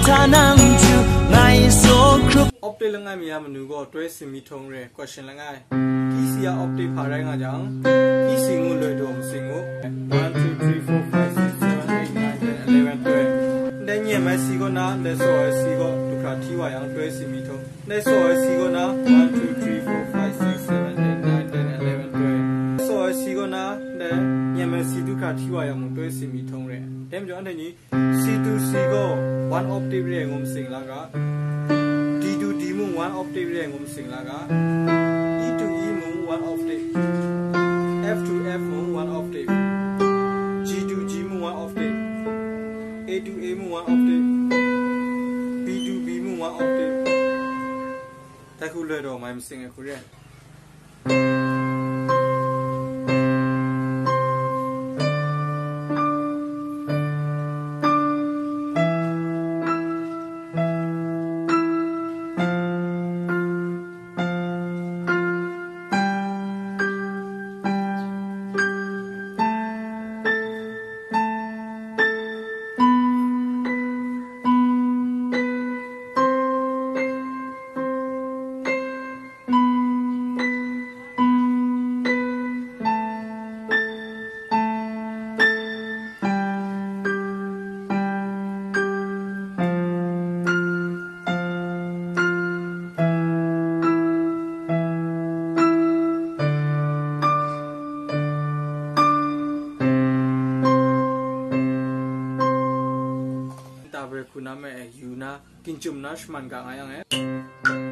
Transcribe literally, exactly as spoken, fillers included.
Tanang ju ngai so krup. Octave langai mi a manu gaw twoi simi htawng re, question langai. Key C a octave hpa rai nga jang, key C ngu loi daw masing ngu. One, two, three, four, five, six, seven, eight, nine, ten, eleven, twelve. Ndai nyem ai C gaw na, ndai saw ai C gaw du hkra hti wa yang twoi simi htawng. Ndai saw ai C gaw na, one, two, three, four, five, six, seven, eight, nine, ten, eleven, twelve. Saw ai C gaw na, ndai nyem ai C du hkra hti wa yang mung twoi simi htawng re. Dai majaw anhte ni C to C gaw one octave re ai ngu masing la ga, D to D mung one octave re ai ngu masing la ga, E to E mung one octave, F to F mung one octave, G to G mung one octave, A to A mung one octave, B to B mung one octave. Dai hku loi daw mai masing ai hku re. Tabre hku na me yu na, ginchyum na shaman ga nga yang e.